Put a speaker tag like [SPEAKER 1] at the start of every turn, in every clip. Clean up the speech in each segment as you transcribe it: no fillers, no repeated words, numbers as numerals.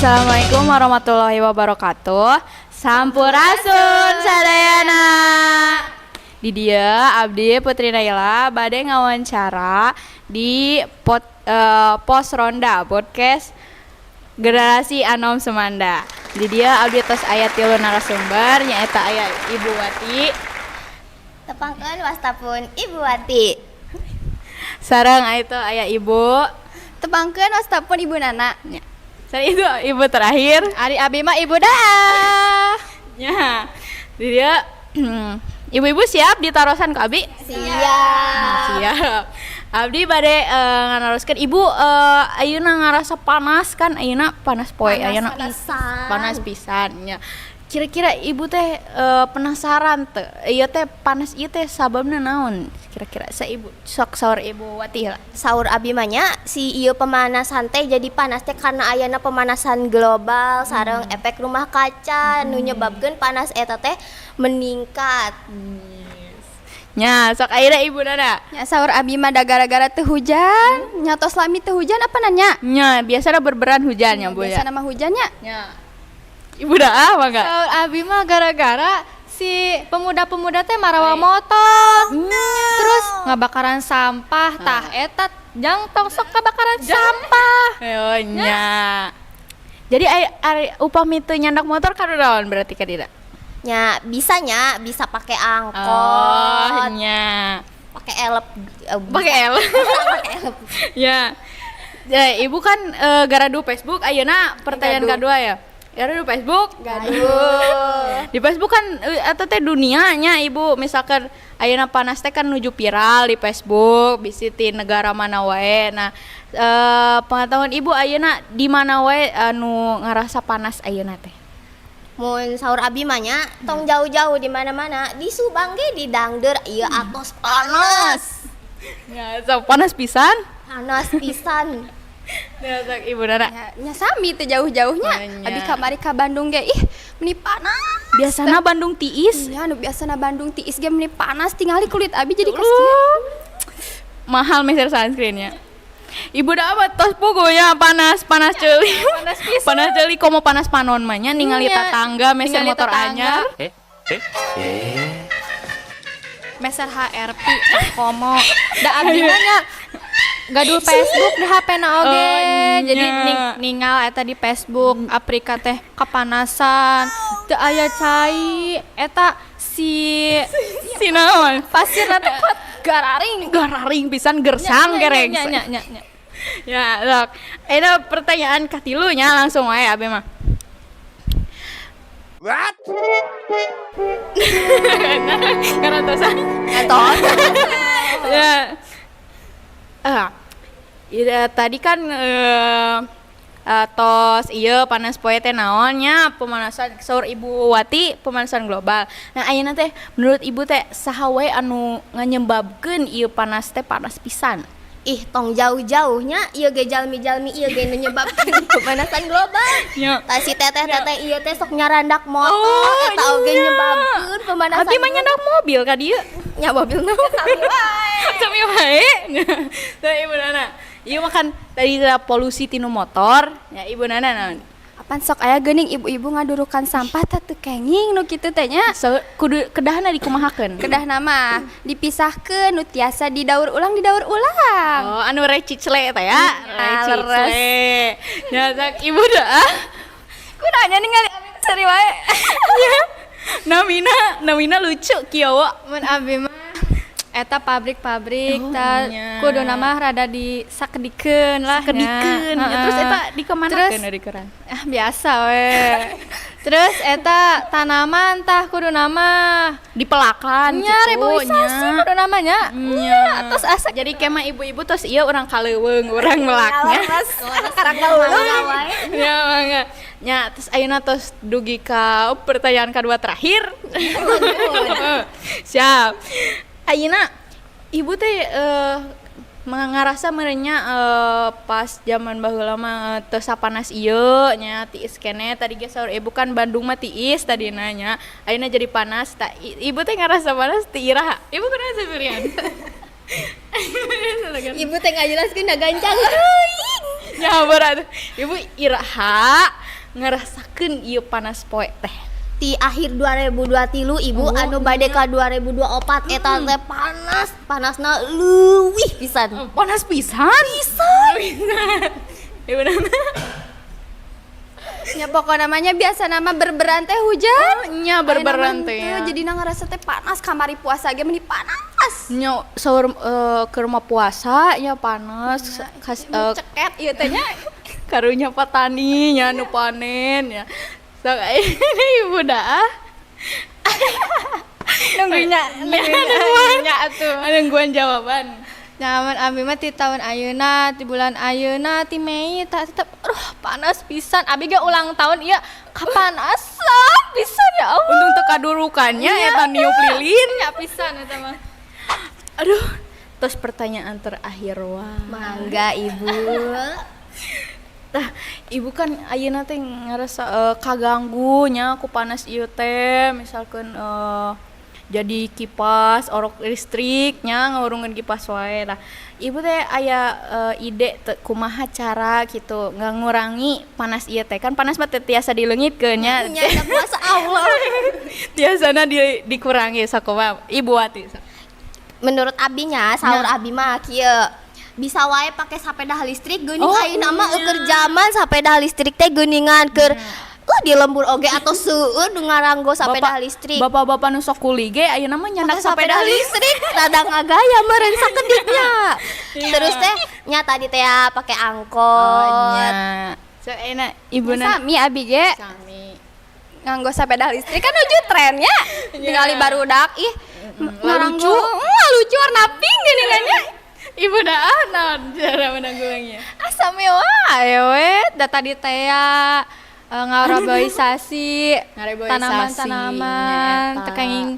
[SPEAKER 1] Assalamualaikum warahmatullahi wabarakatuh. Sampurasun sadayana. Di dieu abdi Putri Naila bade ngawancara di pos ronda podcast Generasi Anom Semanda. Di dieu abdi tos aya tilu narasumber, nyaeta aya Ibu Wati.
[SPEAKER 2] Tepangkeun, wasta pun Ibu Wati.
[SPEAKER 1] Sareng itu aya Ibu.
[SPEAKER 2] Tepangkeun, wasta pun Ibu Nana.
[SPEAKER 1] Nya. Sareng itu ibu terakhir.
[SPEAKER 3] Ari abi mah Ibu dah.
[SPEAKER 1] Nya. Di dieu ibu-ibu siap ditarosan ku abi?
[SPEAKER 2] Siap.
[SPEAKER 1] Siap. Abdi bade nganaroskeun ibu, ayeuna ngarasa panas kan, ayeuna panas poe ayeuna
[SPEAKER 2] pisan.
[SPEAKER 1] Panas pisan nya. Kira-kira ibu teh penasaran teu ieu teh panas ieu teh sababna naon kira-kira? Sa ibu sok, saur Ibu Wati lah.
[SPEAKER 2] Saur abi mah nya, si ieu pemanasan teh jadi panas teh karena ayana pemanasan global sareng efek rumah kaca nu nyebabkeun panas eta teh meningkat.
[SPEAKER 1] Nya, sok ayeuna Ibu Nana.
[SPEAKER 3] Ya, saur abi mah da gara-gara teu hujan. Nya, tos lami teu hujan apa nanya?
[SPEAKER 1] Nya, biasanya berberan hujan ya, Bu, ya.
[SPEAKER 3] Biasa nama hujannya.
[SPEAKER 1] Nya. Ibu dah mangga.
[SPEAKER 4] Saur abi mah gara-gara si pemuda-pemuda teh marawa motor. Terus ngabakaran sampah, tah eta jang tong sok kebakaran sampah.
[SPEAKER 1] Ayo nya. Jadi ari upami teu nyandak motor naon berarti ka dira?
[SPEAKER 2] Nya, bisanya bisa pakai angkot,
[SPEAKER 1] Oh, nya.
[SPEAKER 2] Pakai elep,
[SPEAKER 1] Pakai L.
[SPEAKER 2] Pakai elep.
[SPEAKER 1] Ya. Ya, ibu kan gaduh Facebook ayeuna pertanyaan
[SPEAKER 3] Gaduh.
[SPEAKER 1] kedua ya. Gaduh Facebook.
[SPEAKER 3] Gaduh.
[SPEAKER 1] Di Facebook kan atau teh dunianya ibu, misalkan ayeuna panas teh kan nuju viral di Facebook bisi ti negara mana wae. Nah, pengetahuan ibu ayeuna di mana wae anu ngarasa panas ayeuna teh?
[SPEAKER 2] Mun saur abi mah nya, tong jauh-jauh, di mana-mana, di Subang ge di Dangdeur ieu atos panas.
[SPEAKER 1] Ya, sok panas pisan.
[SPEAKER 2] Panas pisan.
[SPEAKER 1] Ya, sok Ibu Nana.
[SPEAKER 3] Ya, nya sami teu jauh-jauhnya.
[SPEAKER 1] Oh, nya.
[SPEAKER 3] Abi kamari ka Bandung ge ih meni panas.
[SPEAKER 1] Biasana Bandung tiis.
[SPEAKER 3] Iya, nu biasana Bandung tiis ge meni panas, tingali kulit abi jadi
[SPEAKER 1] Lu.
[SPEAKER 3] kasihan.
[SPEAKER 1] Mahal meser sunscreennya. Ibu dah apa tos pugunya panas panas ceuli.
[SPEAKER 4] Panas pisan.
[SPEAKER 1] Panas ceuli, komo panas panon mah nya, ningali
[SPEAKER 4] Nya,
[SPEAKER 1] tetangga meser
[SPEAKER 4] ningali
[SPEAKER 1] motor
[SPEAKER 4] tetangga.
[SPEAKER 1] anyar.
[SPEAKER 5] Eh, eh, eh.
[SPEAKER 4] Meser HRV komo. Da abdi mah nya gaduh Facebook di HP na oge.
[SPEAKER 1] Oh,
[SPEAKER 4] Jadi
[SPEAKER 1] nya.
[SPEAKER 4] Ningal eta di Facebook Afrika teh kepanasan, teu aya cai, eta si
[SPEAKER 1] Si naon?
[SPEAKER 4] Pasir teh kuat gararing.
[SPEAKER 1] Gararing pisan, gersang gereng.
[SPEAKER 4] Nya nya nya nya.
[SPEAKER 1] Ya, sok. Ini pertanyaan katilunya langsung wae abi mah.
[SPEAKER 5] What?
[SPEAKER 1] Ngarantosan.
[SPEAKER 2] Ngantos.
[SPEAKER 1] Ya. Ah. Iya, tadi kan tos iya panas poe teh naon nya, pemanasan saur Ibu Wati pemanasan global. Nah, ayeuna teh menurut Ibu teh saha wae anu nganyebabkeun ieu panas teh panas pisan?
[SPEAKER 2] Ih, tong jauh-jauhnya, ieu ge jalmi-jalmi ieu ge nu nyebabkeun pemanasan global.
[SPEAKER 1] Nya.
[SPEAKER 2] Tah, si teteh-teteh ieu teh sok nyarandak motor,
[SPEAKER 1] Oh,
[SPEAKER 2] eta oge
[SPEAKER 1] nya.
[SPEAKER 2] nyebabkeun pemanasan.
[SPEAKER 1] Abi mah nyandak mobil ka dieu.
[SPEAKER 2] Nya, mobil naon? Sami wae.
[SPEAKER 1] Sami wae. Tah, Ibu Nana. Ieu mah kan tadi ada polusi tinu motor. Ya, Ibu Nana naon?
[SPEAKER 3] Apan sok aya geuning ibu-ibu ngadurukan sampah teh teu kenging nu kitu teh nya.
[SPEAKER 1] So, kudu kedahna dikumahakeun?
[SPEAKER 3] Kedah nama dipisahkeun, nu tiasa didaur ulang didaur ulang.
[SPEAKER 1] Oh, anu recicle teh ya.
[SPEAKER 3] Iya,
[SPEAKER 1] Recicle. Ya, sok Ibu dah.
[SPEAKER 3] Kunaon nya ningali abi seri wae.
[SPEAKER 1] Ya. Namina, namina lucu kieu.
[SPEAKER 4] Mun abi mah eta pabrik-pabrik
[SPEAKER 1] Oh,
[SPEAKER 4] ta
[SPEAKER 1] nya.
[SPEAKER 4] kudu nama rada disakedikeun lah nya.
[SPEAKER 1] Sakedikeun. Ya, terus
[SPEAKER 4] Heeh.
[SPEAKER 1] eta dikemanakeun
[SPEAKER 4] Terus
[SPEAKER 1] dari keran?
[SPEAKER 4] Ah, biasa we. Terus eta tanaman tah kudu nama
[SPEAKER 1] Dipelakan
[SPEAKER 4] nya
[SPEAKER 1] gitu
[SPEAKER 4] reboisasi
[SPEAKER 1] nya.
[SPEAKER 4] kudu namanya.
[SPEAKER 1] Nya.
[SPEAKER 4] Terus asa
[SPEAKER 1] Jadi kema ibu-ibu tos iya urang kaleuweung, urang melaknya.
[SPEAKER 2] Sekarang wae.
[SPEAKER 1] Ya, mangga. Nya, terus ayeuna tos dugi ka pertanyaan kedua terakhir. Siap. Ayeuna ibu teh ngarasa merenya pas zaman baheula mah teu sapanas ieu nya, tiis keneh tadi ge saur ibu kan Bandung mah tiis tadi nanya, ayeuna jadi panas. Tak ibu teh ngarasa panas ti iraha? Ibu kunaon seserian?
[SPEAKER 2] Ibu teh ngajelaskeun da gancang teuing.
[SPEAKER 1] Ya, berat. Ibu iraha? Ngerasakeun ieu panas poe teh?
[SPEAKER 2] Di akhir 2023, Ibu, anu bade ka 2024 eta teh panas, panasna leuwih pisan.
[SPEAKER 1] Panas pisan. Pisan. Ibu Nana.
[SPEAKER 3] Ya pokokna mah nya biasa nama berberan teh hujan.
[SPEAKER 1] Oh, nya berberan teh ya.
[SPEAKER 3] Jadi na ngerasa teh panas, kamari puasa ge meni panas.
[SPEAKER 1] Nya saur keur mah puasa nya panas kas,
[SPEAKER 3] Ceket ieu teh nya.
[SPEAKER 1] Karunya petani nya nu panen ya. Sok ini Ibu dah.
[SPEAKER 4] Nunggunya, nunggunya atuh.
[SPEAKER 1] Nungguan jawaban.
[SPEAKER 4] Nyaman abi mah ti tahun ayeuna, ti bulan ayeuna, ti Mei tak tetep aduh panas pisan. Abi ge ulang tahun ieu kapanasan pisan, ya Allah.
[SPEAKER 1] Untung teu kadurukannya eta niup lilin.
[SPEAKER 4] Ya pisan eta mah.
[SPEAKER 1] Aduh, terus pertanyaan terakhir wah.
[SPEAKER 2] Mangga, Ibu.
[SPEAKER 1] Tah, Ibu kan ayeuna teh ngerasa kaganggu nya ku panas ieu teh, misalkan jadi kipas orok listrik nya, ngurungan kipas wae lah. Ibu teh aya ide teu kumaha cara gitu ngurangi panas ieu teh? Kan panas mah teu tiasa dileungitkeun nya.
[SPEAKER 2] Nya da kuasa Allah.
[SPEAKER 1] Tiasana dikurangi sakumaha, Ibu Wati?
[SPEAKER 2] Menurut abinya, saur abi mah kieu, bisa wae pakai sepeda listrik geuning. Ayeuna mah keur zaman sepeda listrik teh geuningan keur di lembur oge atau seueur nu ngaranggo sepeda listrik.
[SPEAKER 1] Bapak-bapak nu sok kuli ge ayeuna mah nyandak
[SPEAKER 2] pakai
[SPEAKER 1] sepeda listrik.
[SPEAKER 2] Listrik rada ngagaya meureun sakediknya. Terus teh nya tadi teh ya pakai angkot.
[SPEAKER 1] Oh, nya. So enak Ibu na.
[SPEAKER 3] Sami abi ge
[SPEAKER 1] Sami.
[SPEAKER 3] Nganggo sepeda listrik kan nuju trennya. Tinggali barudak ih
[SPEAKER 1] lucu.
[SPEAKER 3] Lucu warna pink geuningan nya.
[SPEAKER 1] Ibu dah naon cara menanggulanginya?
[SPEAKER 4] Ah, sami wae we, da tadi teh ya ngaroboisasi
[SPEAKER 1] Ngareboisasi,
[SPEAKER 4] tanaman-tanaman,
[SPEAKER 1] nyaeta.
[SPEAKER 4] Teu kenging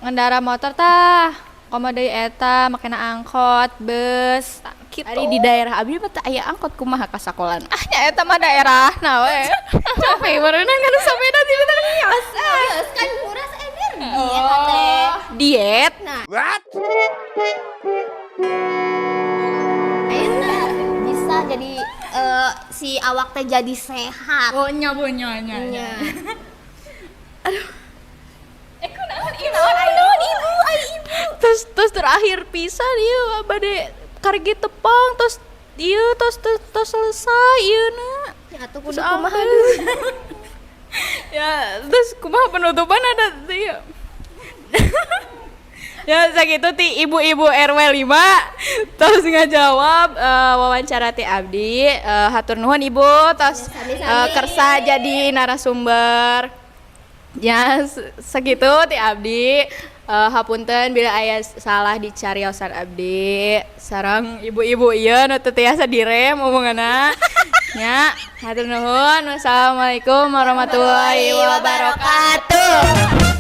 [SPEAKER 4] ngendara motor tah, komo deui eta makena angkot, bus, tah, kitu.
[SPEAKER 1] Ari di daerah abi mah teu aya angkot, kumaha ka sakolan?
[SPEAKER 4] Ah, nya eta mah daerah nah we.
[SPEAKER 1] Capek barunan kan sepeda tiba tiba.
[SPEAKER 2] Geus kan nguras energi eta teh.
[SPEAKER 1] Diet.
[SPEAKER 2] Nah,
[SPEAKER 5] What?
[SPEAKER 2] ayeuna bisa jadi si awak teh jadi sehat.
[SPEAKER 1] Oh, nya bu, nya nya. Nya.
[SPEAKER 2] Nya.
[SPEAKER 1] Eh, kunaon ieu, naon Ibu, ai Ibu. Terus terus terakhir pisan ieu bade kargi tepang terus ieu tos tos tos selesai ieu na.
[SPEAKER 2] Ya atuh kudu
[SPEAKER 1] Terus
[SPEAKER 2] kumaha
[SPEAKER 1] apa?
[SPEAKER 2] deui.
[SPEAKER 1] Ya, terus kumaha penutupan ada iya. Ya segitu ti ibu-ibu RW 5 terus ngajawab wawancara ti abdi. Hatur nuhun Ibu tos
[SPEAKER 2] Ya, sami-sami.
[SPEAKER 1] Kersa jadi narasumber ya. Segitu ti abdi. Hapunten bila aya salah di cariosan abdi sareng ibu-ibu ieu nu teu tiasa direm omonganna nya. Hatur nuhun, wassalamualaikum warahmatullahi wabarakatuh.
[SPEAKER 2] Wabarakatuh.